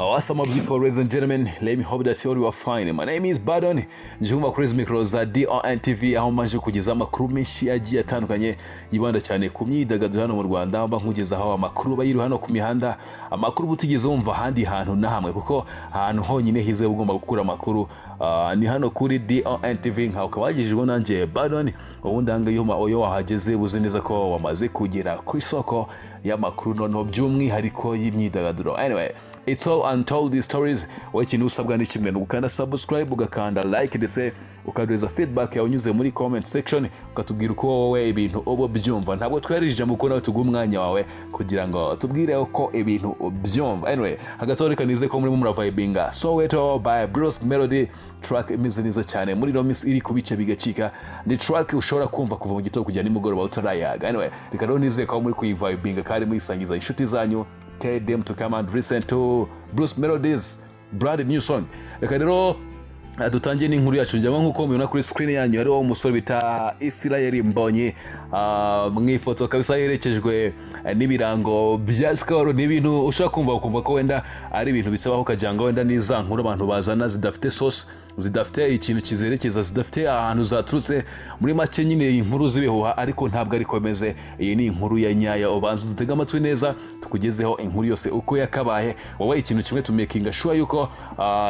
What's up, beautiful ladies and gentlemen? Let me hope that you all are fine. My name is Badon. Njumva kuri micro za DON TV, aho manje kugeza amakuru menshi agiye atandukanye yibanda cyane ku myidagaduro hano mu Rwanda, mba nkugezaho amakuru bayiri hano ku mihanda, amakuru utigeze wumva ahandi hantu na hamwe, kuko ahantu honyine hizewe ugomba gukura amakuru ni hano kuri DON TV, nkawe ukaba wagejejweho nanjye Badon. Ubundi aha ngaha iyo wahageze uzi neza ko wamaze kugera ku isoko y'amakuru, noneho by'umwihariko y'imyidagaduro. Anyway, it's all untold stories. Wowe ikintu usabwa ni kimwe, ni ugukanda subscribe, ugakanda like, ndetse ukaduhereza feedback yawe unyuze muri comment section, ukatubwira uko wowe ibintu uba byumva. Ntabwo twarije mu nawe tuguha umwanya wawe kugira ngo tubwire uko ibintu ubyumva. Anyway, hagati aho reka nize ko murimo muravibinga Soweto by Bruce Melody, track imeze neza cyane muri ino minsi iri kubice bigacika. Ni track ushobora kumva kuva mu gitondo kugera nimugoroba utarayaga. Anyway, reka rero nizeye ko muri kuyivibinga kandi muyisangiza inshuti zanyu. Tell them to come and listen to Bruce Melody's brand new song. Reka rero dutangiye n'inkuru yacu. Njyamo nk'uko mubibona kuri screen yanyu, hariho umusore bita Israel Mbonyi mu ifoto kabisa yerekejwe n'ibirango bya Skol. Ni ibintu ushobora kumva ukumva ko wenda ari ibintu bisabaho, ukagira ngo wenda n'iza nkuru abantu bazana zidafite source, zidafite ikintu kizerekeza, zidafite ahantu zaturutse, muri make nyine inkuru z'ibihuha, ariko ntabwo ariko bimeze. Iyi ni inkuru ya nyayo. Ubanza udutege amatwi neza tukugezeho inkuru yose uko yakabaye. Wowe ikintu kimwe, tumakinga sure yuko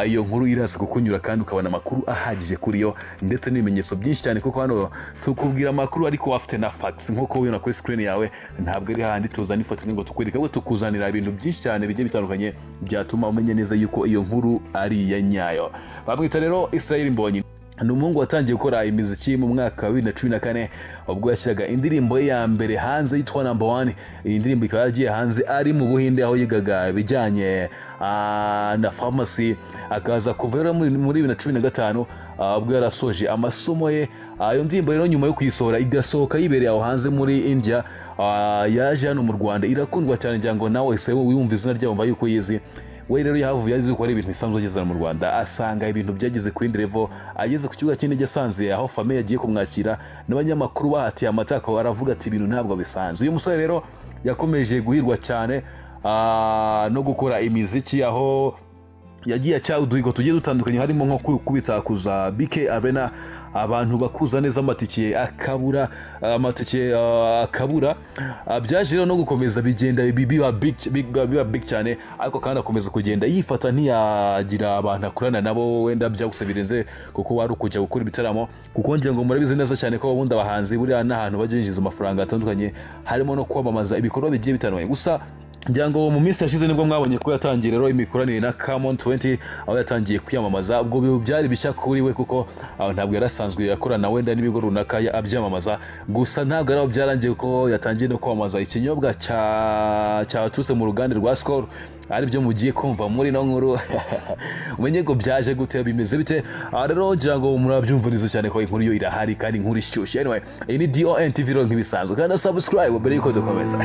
iyo nkuru iraza kukunyura kandi ukabona amakuru ahagije kuri yo ndetse n'ibimenyetso byinshi cyane, kuko hano tukubwira amakuru ariko afite na facts nk'uko ubibona kuri screen yawe. Ntabwo ari hahandi tuzana ifoto imwe ngo tukwereke, ahubwo tukuzanira ibintu byinshi cyane bigiye bitandukanye byatuma umenya neza yuko iyo nkuru ari iya nyayo. Bamwita rero Israel Mbonyi, ni umuhungu watangiye gukora imiziki mu mwaka wa 2014, ubwo yashyiraga indirimbo ye ya mbere hanze yitwa Number One. Iyi ndirimbo ikaba yaragiye hanze ari mu Buhinde, aho yigaga ibijyanye na pharmacy, akaza kuva rero muri 2015, ubwo yarasoje amasomo ye. Iyo ndirimbo rero nyuma yo kuyisohora igasohoka yibereye aho hanze muri India, yaje hano mu Rwanda irakundwa cyane. Ngira ngo nawe wese wumva izina ryayo wumva yuko yizi. We rero yahavuye azi ko ari ibintu bisanzwe, ageze mu Rwanda asanga ibintu byageze ku yindi level. Ageze ku kibuga cy'indege asanze aho famille yagiye kumwakira n'abanyamakuru bahatiye amatako, aravuga ati ibintu ntabwo bisanzwe. Uyu musore rero yakomeje guhirwa cyane no gukora imiziki, aho yagiye aca uduhigo tugiye dutandukanye, harimo nko kubitsakuza BK Arena, abantu bakuza neza amatike akabura, amatike akabura. Byaje rero no gukomeza bigenda biba big, biba big cyane, ariko kandi akomeza kugenda yifata, ntiyagira abantu akorana nabo wenda byaguse birenze, kuko wari ukujya gukora ibitaramo, kuko ngira ngo murabizi neza cyane ko ubundi abahanzi buriya n'ahantu bajya binjiza amafaranga atandukanye harimo no kwamamaza ibikorwa bigiye bitandukanye. Gusa ngira ngo mu minsi yashize nibwo mwabonye ko yatangiye rero imikoranire na Camon 20, aho yatangiye kwiyamamaza. Ubwo byari bishya kuri we, kuko ntabwo yari asanzwe akorana wenda n'ibigo runaka abyamamaza. Gusa ntabwo ari aho byarangiye, kuko yatangiye no kwamamaza ikinyobwa cyaturutse mu ruganda rwa Skol, aribyo mugiye kumva muri ino nkuru, umenye ngo byaje gute, bimeze bite. Rero ngira ngo murabyumva neza cyane ko inkuru yo irahari kandi inkuru ishyushye. Anyway, iyi ni DON TV rero nk'ibisanzwe, kandi subscribe mbere yuko dukomeza.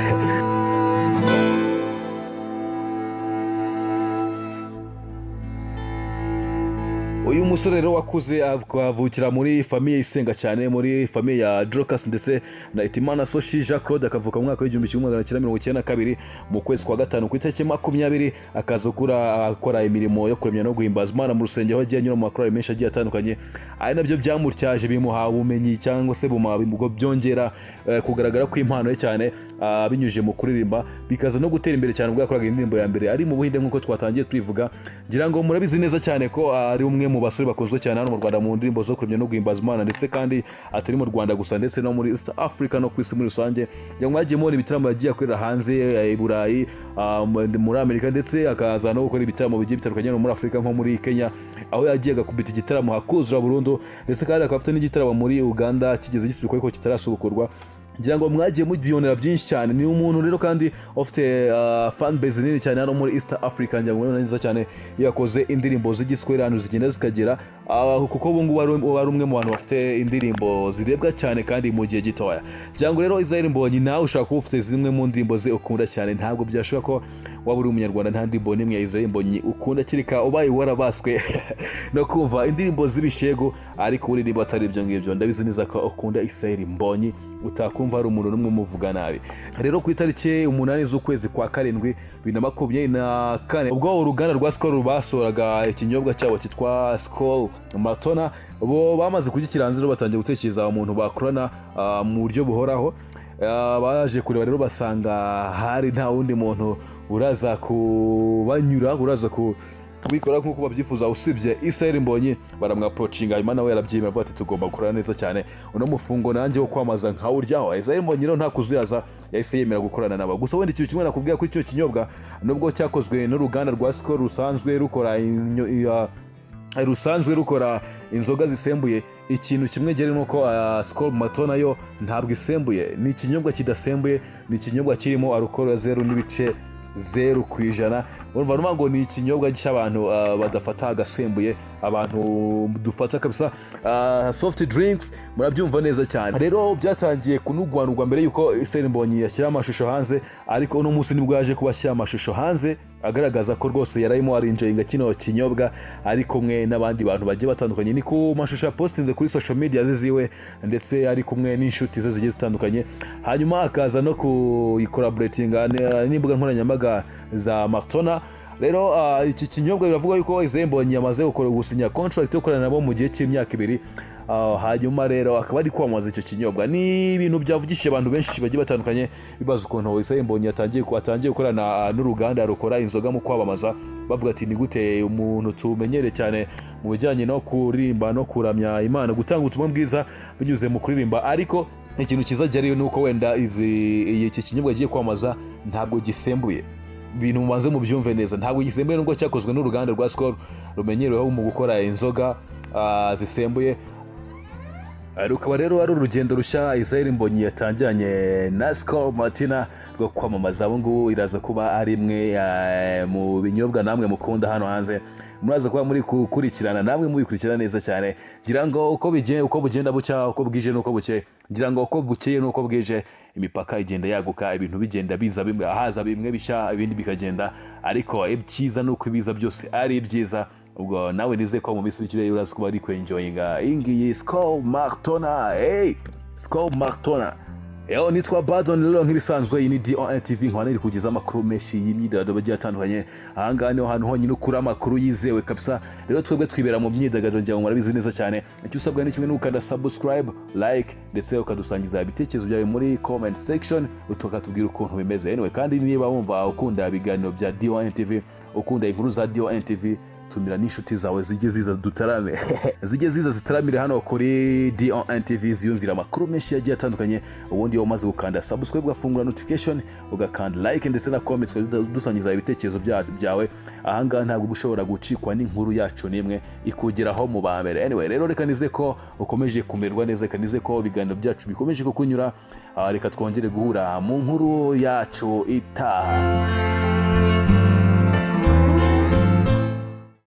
Uyu musore rero wakuze avukira muri famille isenga cyane, muri famille ya Dorcas ndetse na Itimana Soshi Jean Claude, akavuka mu mwaka w'1992 mu kwezi kwa gatanu ku itariki 20, akaza gukura akora imirimo yo kuremya no guhimbaza Imana mu rusengero, aho agiye anyura mu makorali menshi agiye atandukanye, ari nabyo byamutyaje, bimuha ubumenyi cyangwa se bumuha byongera kugaragara kw'impano ye cyane binyujije mu kuririmba, bikaza no gutera imbere cyane ubwo yakoraga indirimbo ya mbere ari mu Buhinde nk'uko twatangiye tubivuga. Ngira ngo murabizi neza cyane ko ari umwe mu basore bakunzwe cyane hano mu Rwanda mu ndirimbo zo kuramya no guhimbaza Imana, ndetse kandi atari mu Rwanda gusa, ndetse no muri East Africa no ku isi muri rusange. Ngira ngo mwagiye mubona ibitaramo yagiye akorera hanze i Burayi, muri Amerika, ndetse akaza no gukora ibitaramo bigiye bitandukanye no muri Afurika, nko muri Kenya, aho yagiye agakubita igitaramo hakuzura burundu, ndetse kandi akaba afite n'igitaramo muri Uganda kigeze gisubikwa ariko kitarasubukurwa. Ngira ngo mwagiye mubibonera byinshi cyane. Ni umuntu rero kandi ufite fan base nini cyane hano muri East Africa. Ngira ngo murabona neza cyane iyo yakoze indirimbo z'igiswahili ahantu zigenda zikagera, kuko ubu ngubu ari umwe mu bantu bafite indirimbo zirebwa cyane kandi mu gihe gitoya. Ngira ngo rero Israel Mbonyi nawe ushobora kuba ufite zimwe mu ndirimbo ze ukunda cyane. Ntabwo byashoboka ko waba uri umunyarwanda nta ndirimbo n'imwe ya Israel Mbonyi ukunda, kereka ubaye warabaswe no kumva indirimbo z'ibishego, ariko uririmba atari ibyo ngibyo. Ndabizi neza ko ukunda Israel Mbonyi. Utakumva hari umuntu n'umwe umuvuga nabi. Rero ku itariki 8 z'ukwezi kwa karindwi 2024, ubwo uruganda rwa Skol basohoraga ikinyobwa cyabo cyitwa Skol Maltona, bo bamaze kugishyira hanze, rero batangiye gutekereza umuntu bakorana mu buryo buhoraho. Baje kureba rero basanga hari nta wundi muntu uraza kubanyura, uraza kubikora nk'uko babyifuza usibye Israel Mbonyi. Baramwapproachinga, hanyuma nawe yarabyemera, avuga ati: "Tugomba gukorana neza cyane, uno mufungo nanjye wo kwamaza nkawuryaho." Israel Mbonyi rero nta kuzuyaza, yahise yemera gukorana nabo. Gusa wenda ikintu kimwe nakubwira kuri icyo kinyobwa, nubwo cyakozwe n'uruganda rwa Skol rusanzwe rukora inzoga zisembuye, ikintu kimwe gere nuko Skol Maltona yo ntabwo isembuye. Ni ikinyobwa kidasembuye, ni ikinyobwa kirimo alcohol ya 0.0%. Urumva nuvuga ngo ni ikinyobwa cy'abantu badafata agasembuye, abantu dufata kabisa soft drinks, murabyumva neza cyane. Rero byatangiye kunugwanugwa mbere yuko Israel Mbonyi yashyira amashusho hanze, ariko uno munsi nibwo yaje kuba ashyira amashusho hanze agaragaza ko rwose yararimo arenjoyinga kino kinyobwa ari kumwe n'abandi bantu bagiye batandukanye. Ni ku mashusho yapostinze kuri social media ze ziwe, ndetse ari kumwe n'inshuti ze zigiye zitandukanye, hanyuma akaza no kuyicollaboratinga n'imbuga nkoranyambaga za Maltona. Rero iki kinyobwa biravuga yuko Israel Mbonyi yamaze gukora, gusinya contract yo gukorana nabo mu gihe cy'imyaka 2. Hanyuma rero akaba ari kwamamaza icyo kinyobwa. Ni ibintu byavugishije abantu benshi bagiye batandukanye, bibaza ukuntu Israel Mbonyi atangiye gukorana n'uruganda rukora inzoga mu kwamamaza, bavuga ati: "Ni gute umuntu tumenyere cyane mu bijyanye no kuririmba no kuramya Imana, gutanga ubutumwa bwiza binyuze mu kuririmba?" Ariko ikintu cyiza gihari ni uko wenda iki kinyobwa agiye kwamamaza ntabwo gisembuye. Ibintu mubanze mubyumve neza, ntabwo gisembuye nubwo cyakozwe n'uruganda rwa Skol rumenyereweho mu gukora inzoga zisembuye. Rukaba rero ari urugendo rushya Israel Mbonyi yatangiranye na Skol Maltina rwo kwamamaza. Ubu ngubu iraza kuba ari imwe mu binyobwa namwe mukunda hano hanze, muraza kuba muri gukurikirana, namwe mubikurikirana neza cyane. Ngira ngo uko bigenda, uko bugenda bucya, uko bwije n'uko bukeye, ngira ngo uko bukeye n'uko bwije, imipaka igenda yaguka, ibintu bigenda biza bimwe, haza bimwe bishya, ibindi bikagenda, ariko ibyiza ni uko ibiza byose ari byiza. Ubwo nawe nizeye ko mu minsi mike uraza kuba ari kwenjoyinga iyi ngiyi Skol Maltona. Hey, Skol Maltona. Yo nitwa Badon. Rero nk'ibisanzwe iyi ni DON TV, nkaba niri kugeza amakuru menshi y'imyidagaduro agiye atandukanye. Ahangaha niho hantu honyine ukura amakuru yizewe kabisa. Rero twebwe twibera mu myidagaduro, ngira ngo murabizi neza cyane. Icyo usabwa ni kimwe, ni ukanda subscribe, like, ndetse ukadusangiza ibitekerezo byawe muri comment section, tukatubwira ukuntu bimeze. Anyway, kandi niba wumva ukunda ibiganiro bya DON TV, ukunda inkuru za DON TV, tumira n'inshuti zawe zijye ziza dutarame, zijye ziza zitaramire hano kuri DON TV, ziyumvira amakuru menshi yagiye atandukanye. Ubundi iyo umaze gukanda subscribe, ugafungura notification, ugakanda like ndetse na comment, dusangiza ibitekerezo byawe, ahangaha ntabwo uba ushobora gucikwa n'inkuru yacu n'imwe, ikugeraho mu ba mbere. Anyway, rero reka nize ko ukomeje kumererwa neza, reka nize ko ibiganiro byacu bikomeje kukunyura. Reka twongere guhura mu nkuru yacu itaha.